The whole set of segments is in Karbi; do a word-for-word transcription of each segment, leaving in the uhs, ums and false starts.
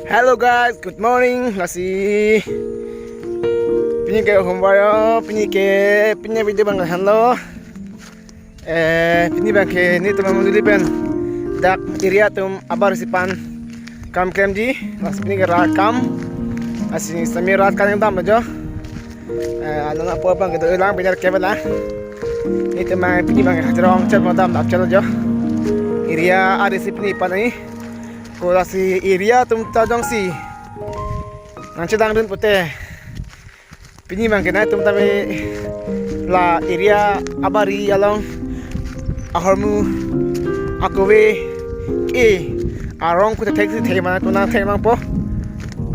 Hello guys, good morning. Lasi pini ke hombar yo, pini ke pini video abang henlo. Eh, pini abang ke netum amondoli pen dak area atum abar isi aphan kam klemji. Lasi pini ke rat akam. Lasi sami rat akam dam jo. Eh, alang apo abang ke dolang pini ke bela. Netum abang pini abang ke hajrong chet mo dam dak chelo jo. Area abar isi pini aphan ni. Ko lasi area atum ta jongsi nangchedangdun pute, pini abang ke netum tame la area abari along ahormu akove ke arong kuta thek si thek mana tu nangthek nangpo.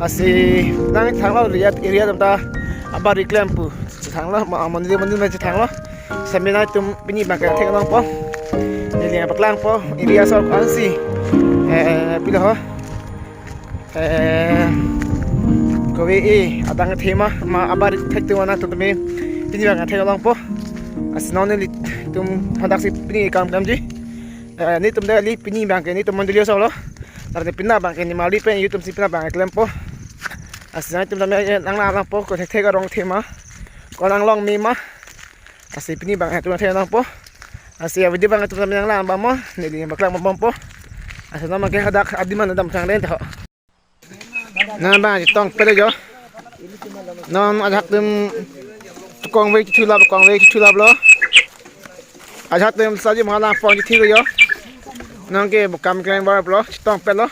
Lasi nangthanglo area, area atum ta abari klem pu. Chethanglo, ma, amondoli amondoli ma chethanglo. Sami netum pini abang ke thek nangpo. Neli abang paklangpo, area asor ko-ansi. Eh, pilo ho. Eh, kove-i adang thema ma abar thek tu mana tu tumi pini abang thek longpo. Lasi non nelitum hadak si pini kam klemji. Eh, netum dali pini abang ke netum amondoli asor lo. Lapen pini abang ke nimarli pen netum si pini abang klempo. Lasi netum tame nang nang langpo ko thek thek arong thema. Ko nang long me ma. Lasi pini abang netum thek nangpo. Lasi video abang netum tame nang lang bamo. Neli abang paklangpo. Lasi non abang ke hadak adim an dam chang den to. Non abang chetongpet jo. Non ajahak atum kongve chithulap, kongve chithulaplo. Ajahak atum saji mangala pon chithilo jo. Non ke bukam kleng bar lo, chetongpetlo.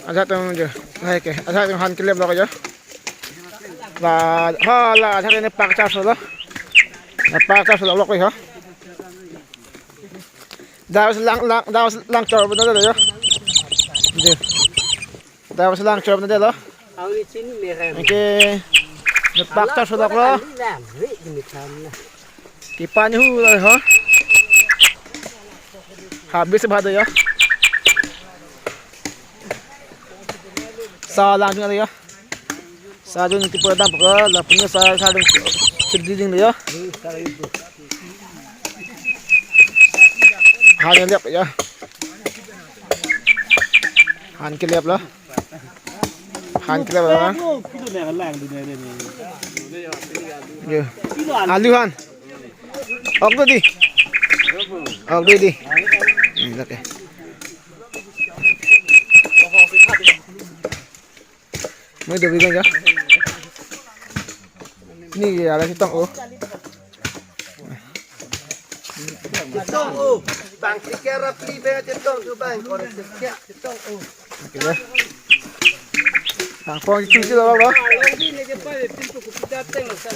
Ajahak atum jo. Lahai ke, ajahak atum han keleplo jo. La, ha la, ajahak atum nepak chasolo. Nepak chasolo lok ho. Dawas lang, lang, dawas lang chor benda deh yo. Deh. Dawas lang chor benda deh lo. Oke. Nepak chasolo lo. Kipan hu lo ho. Habis bahado yo. Sa lang juga yo. Sa jun ti pura dam pura la punya sa sa ding chip di ding yo. Han kelep ya. Han kelep lo. Han kelep lo. Yo. Alu han. Ok do di. Ok do di. Hmm, oke. Mai do bilang ya. Ni ya la chetong o. Chetong o. Bang kikera pli be chetong tu bang kore sekia chetong o. Oke ya. Nangpong chuchu lo lo. Ini ke pa pintu ku pita teng sa.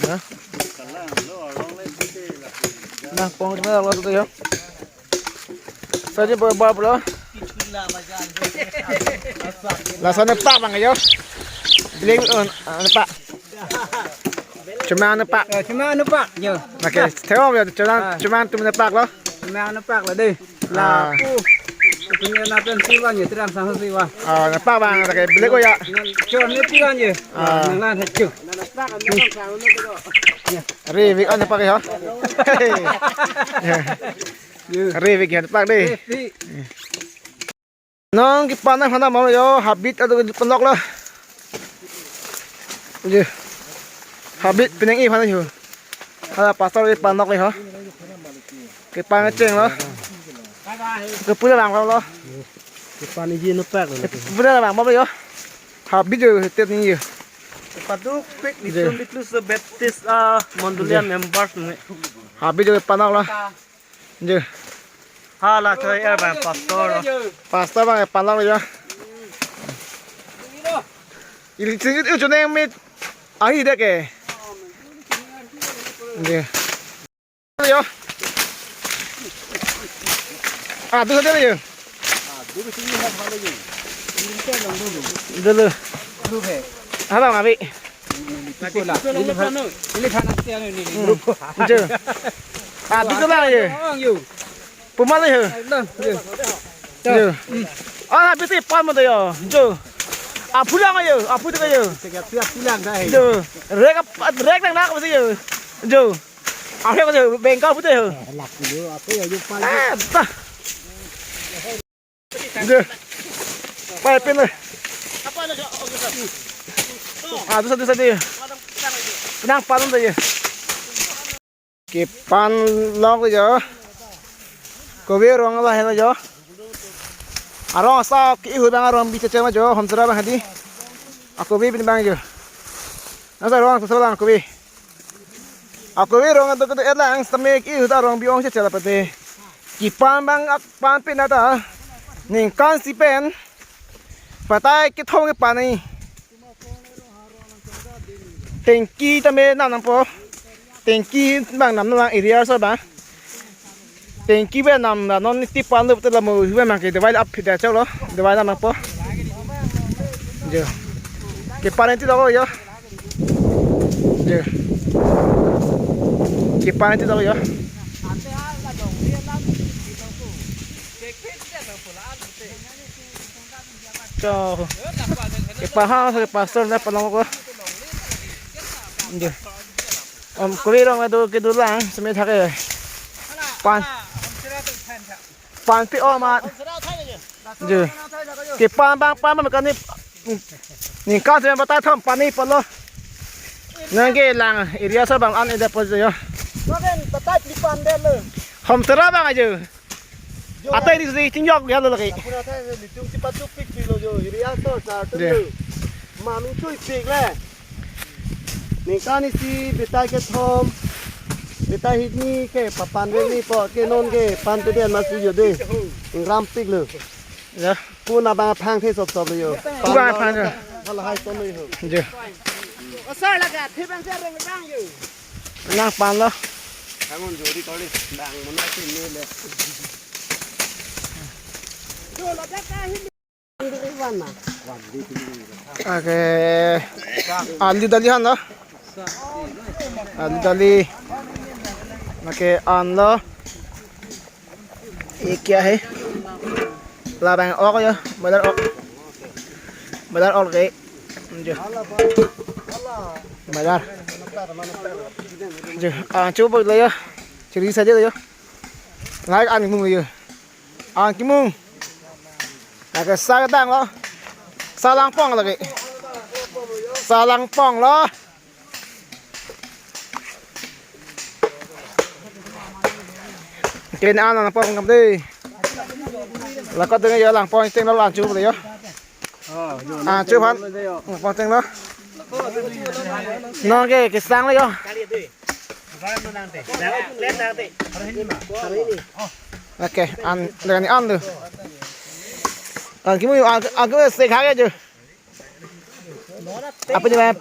Ya. Nangpong chuchu lo lo tu ya. Saji bo bo lo. Lason nepak bang yo. Bling un nepak. Chomang nepak. Eh, chomang nepak yo. Oke, theo yo chomang chomang atum nepak lo. Chomang nepak lo deh. La pu. Punya napen siwan yo terang sama siwan. Oh, nepak bang, oke, beli ko ya. Chon ni pilan yo. Ah. Nang lan hachu. Rivik an nepak ya. Rivik ya nepak deh. Nong kipan nang hana mau yo habit adu panok lo. Yo. Habit pinang i hana yo. Hala pastor di panok ni ho. Kipan cheng lo. Kepula lang lo. Kipan iji nepak lo. Kepula lang lo yo. Habit yo tet ni yo. Paduk pik ni yo. Tum bitlu se Baptist a mondoli a members ni. Habit yo panok lo. Yo. Hala choi er bang pastor. Pastor bang panok yo. Ili singit u chuneng mit. Ahi deke. Yo. Ah, tu saja yo. Dulu. Haba ngabi. Ini fana, ini fana. Yo. Ah, tu lah yo. Yo. Puma yo. Yo. Ah, habis si pan mo yo. Yo. Apulang yo, apu yo. Pulang dah. Yo. Rek rek nang nak yo. Yo. Ahe ko bengkal pute ho. Lak dulu apa ya, lupa. Eh, bah. Deh. Pai pin le. Ah, dusa, dusa, dusa. Penang pan le ye. Kepan lok jo. Kobe rong lahelo jo. Arong sa ke-ihu abang arong bi chechema jo. Homsera abang hadi. Akobe bin abang jo. Nasa rong sa lang kobe. Akobe rong do kedo-et lang sitame ke-ihu ta arong bi ong chechela pate. Kepan abang ak pan pin ta. Ningkan isi pen. Batai kethom kepan ni. Tangki tame nam nangpo. Tangki abang nam nang area so abang. Tangki abang nam non ti pan lo te la mo hu abang ke dawai la ap phit da chok lo. Dawai nam nangpo. Jo. Kepan ti lo jo. Jo. Kepan ti lo jo. Cho. Kepan ha, kepan pastor na palong ko. Nje. Om kuri rong adu kedulang semi thake. Pan. Pan pi omat. Nje. Kepan abang pan abang kani. Ningkan semi batai thom pan ni polo. Nangke lang area so abang an ida po jo. Makan batai di pan de le. Homsera abang aja. Atai di sini tinjok ya lo lagi. Pura thai ni tung si patuk pik si lo jo. Iri asor sar tu. Mami chui pik le. Ningkan isi batai kethom. Batai hini ke papan veng ni po ke non ke pan pedian masih jo de. Ram pik lo. Ya. Puna abang phang the sop sop lo jo. Puna abang phang. Kalau hai ton lo jo. Jo. Asar laga the bang se reng bang jo. Nang pan lo. Hangun jodi kali bang mona sini le. Oke. Ali dali han lo. Ali dali. Oke, an lo. Ye kya hai? Labang ok jo, bazar ok. Bazar ok ke. Jo. Bazar. Jo, ah, chup lo jo. Chiri saja jo. Lai an mung jo. An kimung. Lake sa kedang lo. Sa langpong lake. Sa langpong lo. Kene an langpong kam de. Lake denge jo langpong teng lo an chup le jo. An chup han. Langpong teng lo. Nang ke kesang le jo. Oke, an dengan an tu. An kimu an an ke se kha jo. Apa ni, Bang?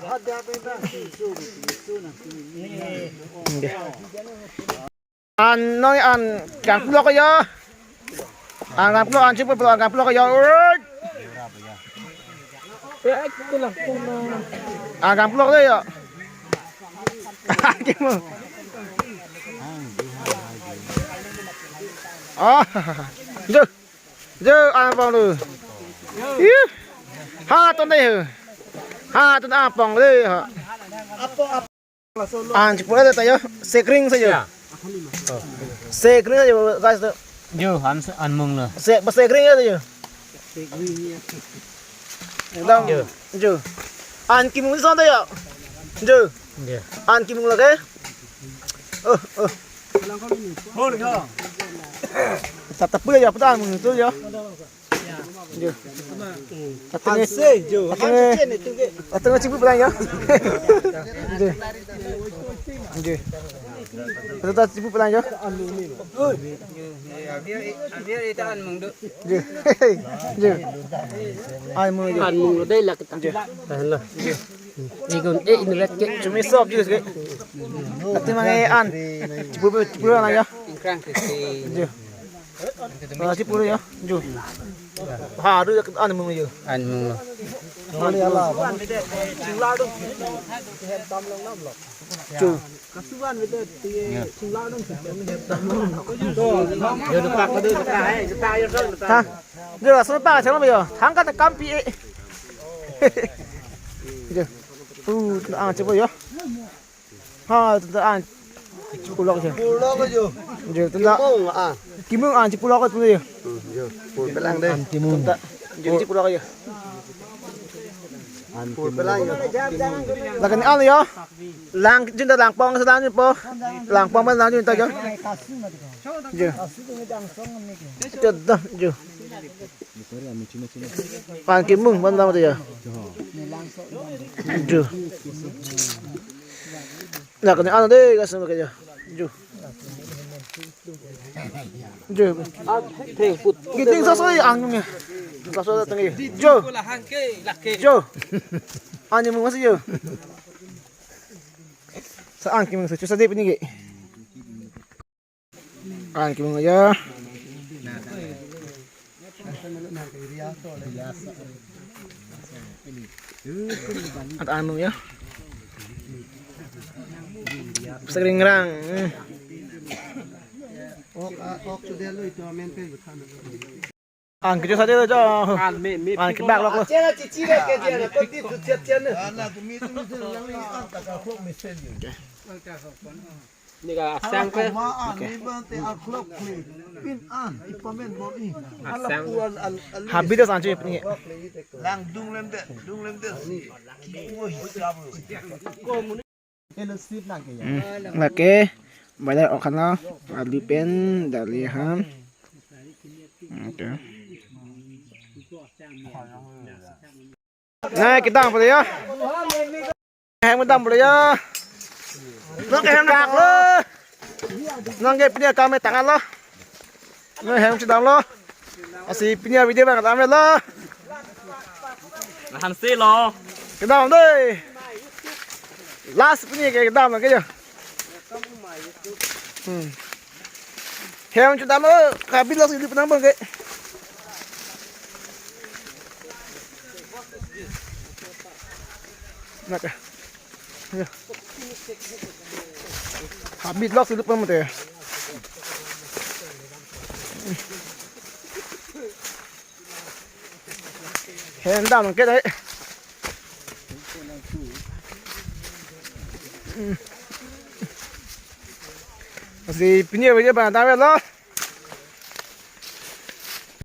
Oke. An noi an kang pulo ko jo. An kang pulo an chup pulo an kang pulo ko jo. Oi. An kang pulo ko jo. Kimu. Oh. Jo. Jo an pong lo. Ih. Ha ton de ho. Ha ton an pong de ho. An chipura ta jo. Sekring sa jo. Ya. Sekring sa jo guys to. Jo an an mung lo. Se ba sekring ya jo. Ekdom. Jo. Jo. An kimung son ta jo. Jo. Jo. An kimung lake. Oh, oh. Tap tap pura jo, pura mung tu jo. Jo. Ateng se jo. Ateng. Ateng chipu pelang jo. Jo. Jo. Ateng chipu pelang jo. Jo. Jo. Ai mo jo. An mung lo dei lake ta. Jo. Hello. Igun e invet ke. Chumi sop jo ke. Ateng mang e an. Chipu chipu lang jo. Ingkrang ke. Jo. Ah, chipu jo. Jo. Ha, adu an mung jo. An mung lo. Jo. Ha. Jo, laso pa chalo jo. Thang ka kam pi e. Jo. Uh, ah, chipu jo. Ha, tu an. Pulo ko jo. Pulo ko jo. Jo, tu na. Kimung ah. Kimung an chipu lo ko tu jo. Hmm, jo. Pul pelang de. An kimung. Tu ta. Jingji pura kayo. Lakan an yo. Lang junta langpong sa lang po. Langpong man lang junta yo. Jo. Jodoh jo. Pan kimung man lang yo. Jo. Lakan an de kasama kayo. Jo. Jo. Theng put. Giting sasoi ang nung ya. Sasoi datang ya. Jo. Jo. Ani mung masih jo. Sa ang kimung sa chusa dip ini ke. Ang kimung ya. At anu ya. Seringrang. Hmm. Ang kecil saja jo. Ang kebak lok lo. Acera cici le ke dia na poti tu tiap tiap na. Ana tu mi tu mi tu yang ni ang tak aklok mesel dia. Ni ka asang pe. Kuma ang ni bang te aklok ni. Pin an ipamen mo i. Ala Asang. Kual al al. Habis dah sanchi ni. Lang dung lem de, dung lem de. Ni. Mo hisab. Hello, sweet lang ke ya. Hmm. Lake, bailar ok han lo, ali pen, dali ham. Okay. Nah, kita apa ya? Hem kedam pura ya. Nang ke hem kak lo. Nang ke pini kami tangan lo. Nang hem kedam lo. Asi pini video bang kedam lo. Nahan si lo. Kedam deh. Last pini ke kedam lo ke ya. Hmm. Hem kedam lo, kabil lo sini penang bang ke. Nak. Ya. Habis lok sini pun mate. Hem dam ke dai. Asi pini video bang kedam lo.